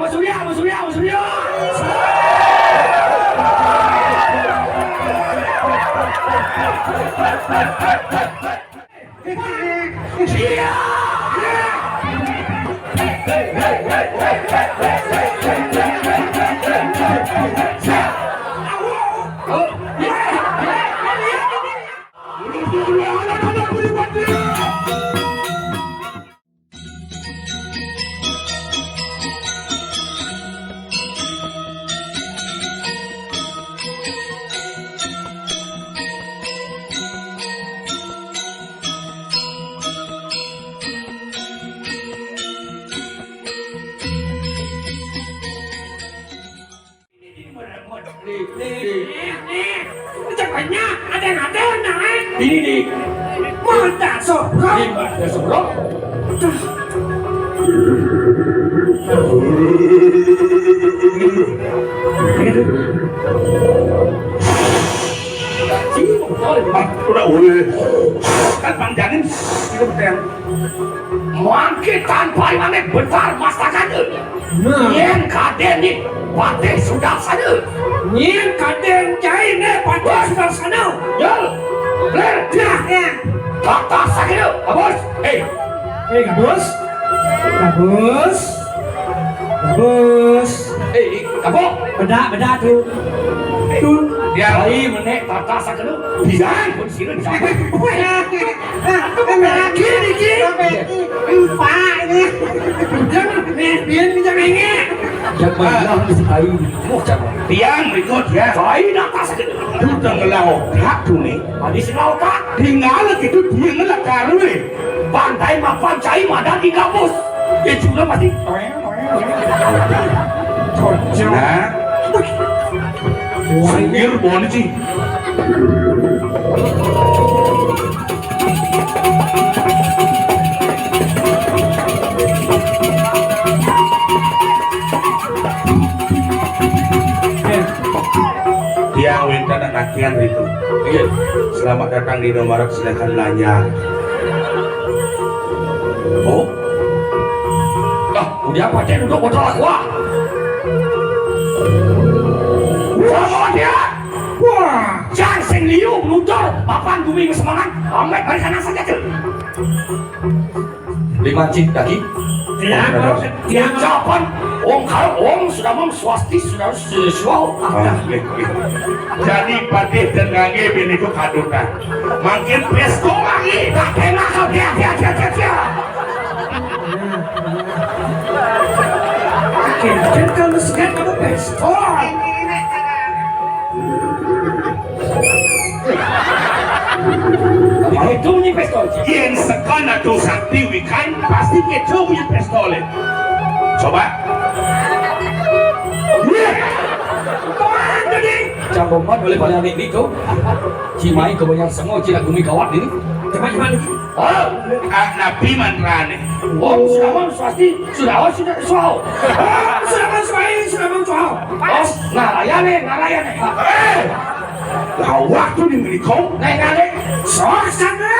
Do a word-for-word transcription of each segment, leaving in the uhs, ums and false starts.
Mas Surya, Mas Surya, Mas Surya. Ini, ini. Ini, ini. Ini, ini. Mata sorok. Ini mata sorok. Ah, udah, udah. Kan Bang Janin, itu betul. Mangke tanpa mane bentar masakan. Nah. Yen kadén ni patih sudah sana. Yen kadén cai ne patih sudah sana. Yo. Ler. Ya, ya. Tata sakit. Bagus. Eh. Eh, bagus. Bagus. Bagus. Eh, kapo? Beda, beda tu. Tu. Ya. Cai menek tata sakit. Biar pun sini. Gini, gini. Empat ini. Jangan, nih, biar bisa ngengek. Jangan main lah, mesti ayu. Mau jangan. Tiang berikut ya. Saya nak tas ke. Udah ngelah otak tuh nih. Tadi sih otak. Tinggal gitu dia ngelah karwe. Pantai mapan cai madan di kampus. Ya juga pasti. Nah. Sengir bon sih. Tiang wénten anak kian ritu. Iya. Selamat datang di Indomaret, silakan belanja. Oh. Ah, udah apa cek duduk botol aqua? Wah, dia. Wah, cang sing liu nutur papan bumi kesemangan. Amet balik sana saja tuh. Lima cik daging. Tiang, tiang. Ucapan Om Karo Om sudah mem swasti sudah sesuau. Ah, iya, iya. Jadi patih dan ngangge bini ku kadutan. Makin pesto lagi. Tak kena kau dia, dia, dia, dia, dia. Makin kenceng mesin kamu pesto. Itu bunyi pistol. Yen sekan atau sakti wikan pasti keco bunyi pistol. Coba. Iya. Coba jadi. Caboman oleh pada adik itu. Cimai kebanyakan semua cina gumi kawat ini. Coba gimana? Oh, ah, napi mantrane. Om Suraman Swasti, Surawa sudah suau. Om Suraman Swai, Suraman suau. Om Narayane, Narayane. Eh, lawak tu di melikom. Neng nane. Sok sana.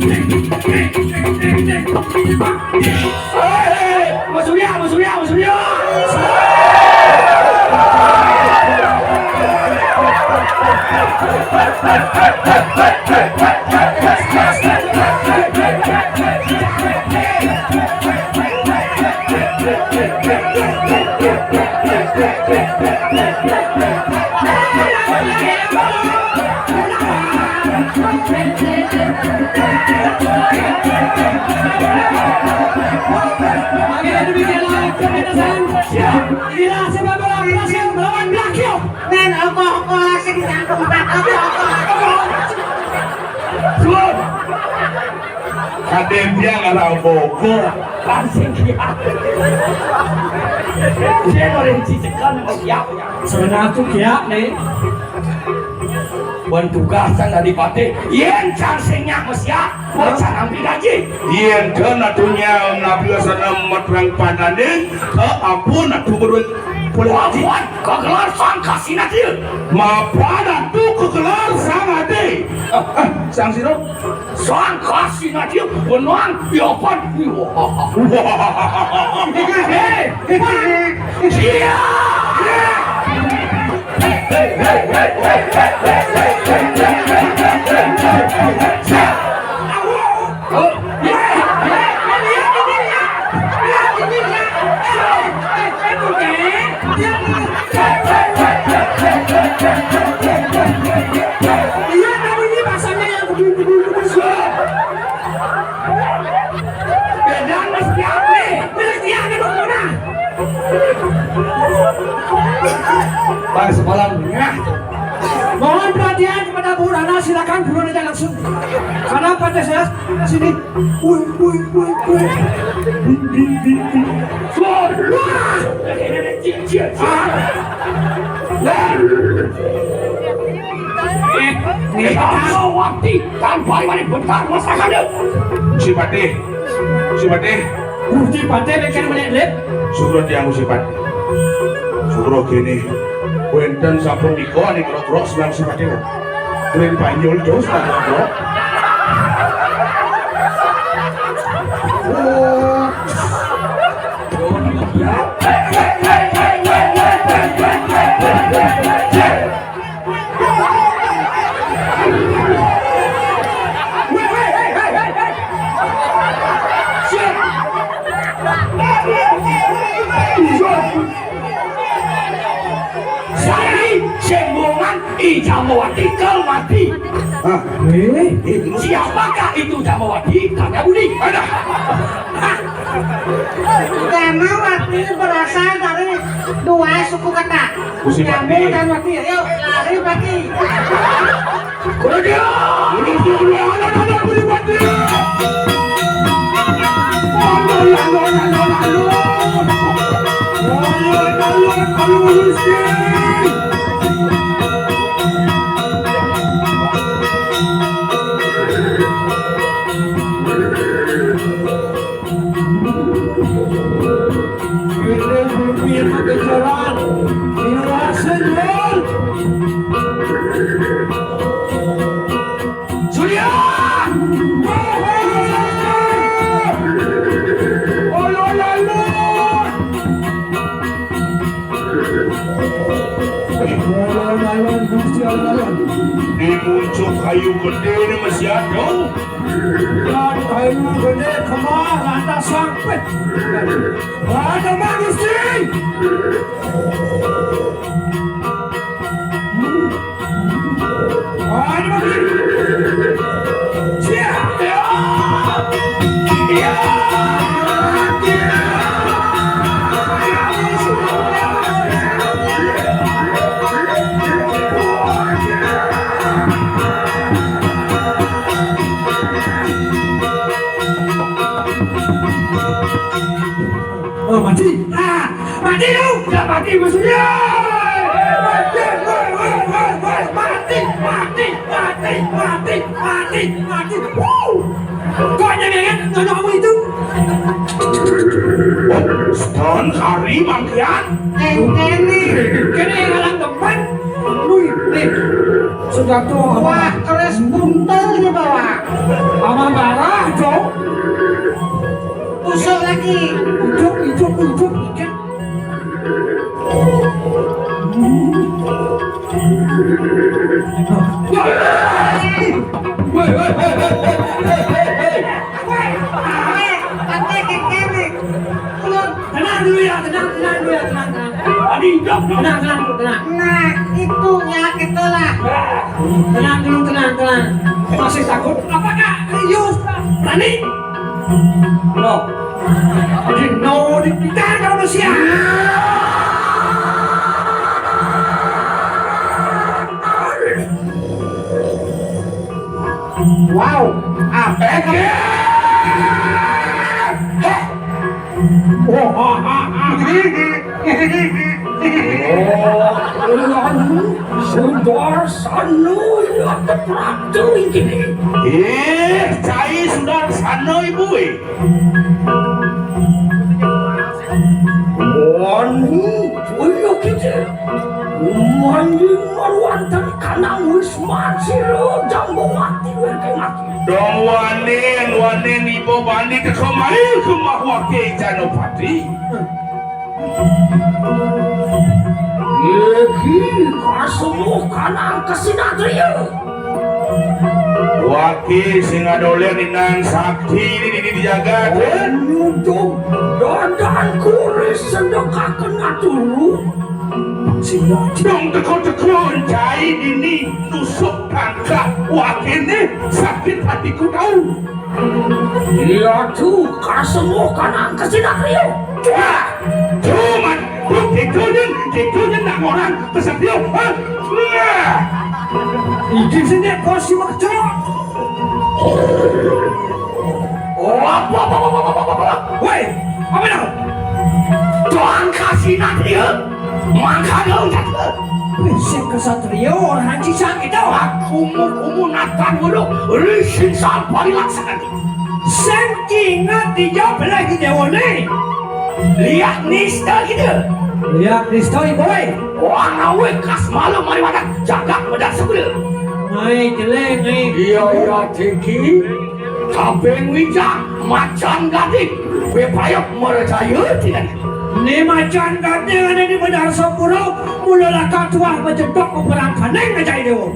Eh, eh, Mas Surya, Mas Surya, Mas Surya. Nen apa-apa lagi ditanggung. Apa-apa. Sun. Kadén dia ngarang boko. Pancing dia. Dia goreng cicikan sama siap ya. Sebenarnya tuh kiak nih. Ban tugas sang dadi patih. Yén cang sing nyak mesiat, bocah nampi gaji. Yén dén atunya nabi asana matrang panane, ke ampun atu berduit. Ampun, kegelar sang kasih natil. Mapan atu kegelar sang ade. Sang sira, sang kasih ngaji wenang ya pan. Wah. Hei, hei, hei. Sia. Hei, hei, hei. Bang, semalam. Mohon perhatian kepada Bu Rana, silakan buruan aja langsung. Karena pada saya sini. Woi, woi, woi, woi. Wah! Eh, eh, Dharmawati, tanpa mari bentar masakannya. Si Patih, si Patih. Gusti Patih nek kene menek lip. Sugro tiang si Patih. Sugro kene. Wenten sampun nika ning krok-krok senang si Patih. Keren Banyul dos tak krok. Saya sing mulang I Jamawati kel mati. Hah? Eh? Siapakah itu Jamawati? Tanya Budi. Ada. Jamawati berasal dari dua suku kata. Gusti Jamu Pati. Dan Wati. Ayo, lari Pati. Kerja. Anak-anak Gusti Pati. Alon, alon, alon, alon, alon. Alon, alon, alon, Gusti. Ini bukti pakai jalan. Inilah senior. Surya! Alon, alon! Alon, alon, Gusti, alon, alon. Di pucuk kayu gede ini masih ada. Dan kayu gede kemah lantas sampai. Ada manusia. Ada manusia. Siap. Ya. Ya. Oh, mati. Ah, mati lu. Udah mati maksudnya. Mati, mati, mati, mati, mati, mati, mati, mati. Wuh. Kok nyengengan kalau kamu itu? Stone hari mangkian. Entene. Kene ngalang depan. Wih, nih. Sudah tuh. Wah, keras buntel di bawah. Sama darah, dong. Tusuk lagi. Ijuk, ijuk, ijuk, ijuk. Woi, woi, woi, woi, woi, woi, woi, woi. Woi, woi, pakai kekene. Tenang dulu ya, tenang, tenang dulu ya, tenang, tenang. Tadi hidup dong. Tenang, tenang dulu, tenang. Nah, itu ya, gitulah. Tenang dulu, tenang, tenang. Masih takut? Apakah you berani? No. Jadi no dipikir kalau manusia. Wow, apa? Heh. Oh, ha, ha, ha. Oh, anu, Sudarsana ya teprak iki. Eh, cai Sudarsana ibu, eh. Wani, kaya kite. Mandi marwanten kanang wisman sira Jambawan. Dong wanin, wanin iba bani teka mai ka mah Waki Janapati. Lagi kasungguh kanang kasinatria. Waki sing adolen inan sakti di, di, di jagat. Oh, nyuntung dadan kuris sedekaken aturu. Sing dong teka-teka cai dini nusuk tangkah Wakiné sakit hatiku tahu. Iya tu, kasungguh kanang kasinatria. Wah, cuman, tuh, gitu nyen, gitu nyen nak orang kesatria, ha? Wah. Iki sini, bos, si Makcok. Oh, apa, apa, apa, apa, apa, apa? Woi, apa dah? Tuan kasinatria. Mangkana ucap. Wih, sing kesatria orang haji sakit tau. Aku mau kumu natan dulu. Rising sampari laksana. Sing ingat dia belah di dewa ni. Lihat nista kita. Lihat nista, boy. Wah, ngawe kas malam mari makan. Jagat medar sebelah. Ngai jeleng, ngai. Iya, iya, tinggi. Kabeng wijang, macan gading. Wé payah merjaya tidak. Ni macan gading ada di Benar Sampura, mula laka tuah majedok perang kaneng aja itu.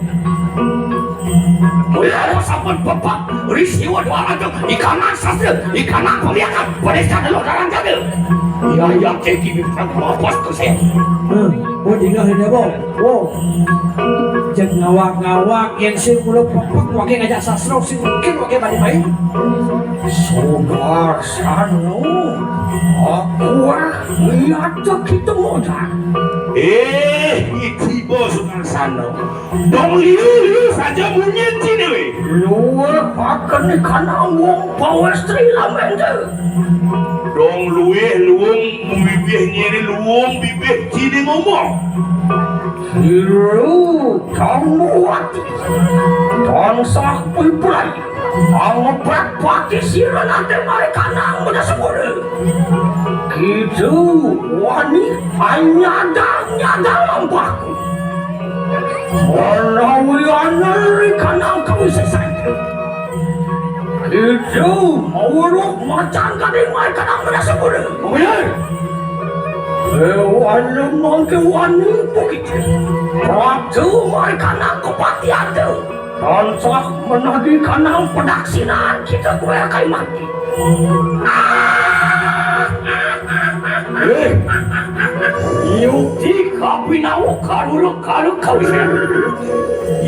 Mula sampun pepak, risi wadwa raja, ikanan sastra, ikanan pemiakan, pada sadelo dalam jaga. Ya, ya, keki bintang mapas tu saya. Hmm, oh, tinggal ini, Bang. Wow. Jek ngawak-ngawak, yang sing mula pepek, waké ngajak sastra, sing mungkin waké balik main. Sudarsana, aku ah, lihat kita modal. Eh, tiba Sudarsana. Dong liu-liu saja munyin sini, weh. Luwih akan ikan wong pawestri lamende. Dong luwih luwung bibih nyeri luwung bibih sini ngomong. Lu kamu wati. Tansah piprai. Angepat pati sira nanti mari kanang benda sepuluh. Gitu wani anyadang-nyadang lampahku. Menawi aner kanang kawisesan. Itu mawuruh macan gading mai kanang benda sepuluh. Kemudian. Ewan lemang kewani bukit. Ratu mai kanang kepatian tu. Tansah menagih kanang pedaksinaan kita kue kai mati. Eh, yukti kapinau karulu kalu kawisan.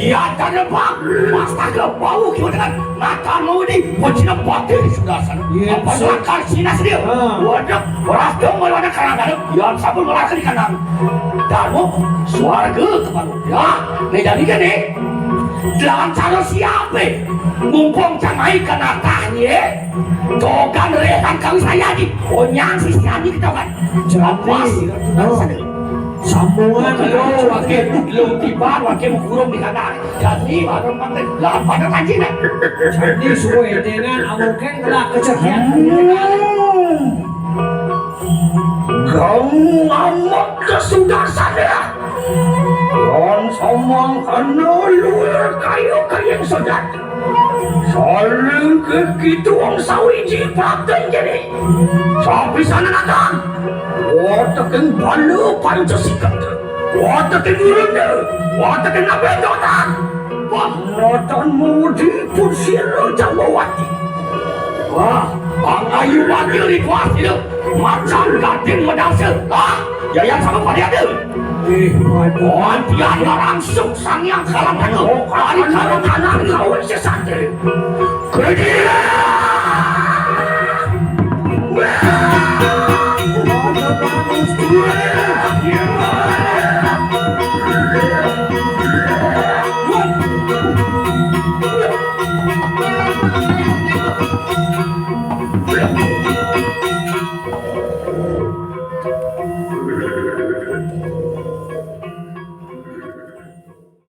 Iya tadebak, mastaka bau kiwa dengan nata mau di pocina batin sudah sana. Iya, apa betul. Lakar sina sedia? Ah. Wadah, beras dong, wadah karang-karang. Iya, sabun beras di kanang. Darmo, suarga kepala. Ya, medan ikan, eh. Dalam cara siapa? Mumpung cangai kena tanya. Togan rehan kami saya di onyang si Siani kita kan. Jelas. Sambungan. Kalau wakil belum tiba, wakil mengurung di sana. Jadi, baru makan. Lah, pada kaji nak. Jadi, suwe dengan amukan kelak kecekian. Hmm. Gong amat kesudasan ya. Lan samangkana luwih kayu kayang sodat. Saling kekitu wong sawiji praten jene. Sapisanan akan. Wateking bala pancasikat. Wateking urunda. Wateking nabendotan. Wah, rotan mudi pun sira Jambawati. Wah, pangayu wakil di kuas itu. Macan gading medasa. Ah, ya yang sama pada ada. Eh, waduh. Antian langsung sang yang kalah tangan. Oh, hari kalah tangan kau sesate. Kerja.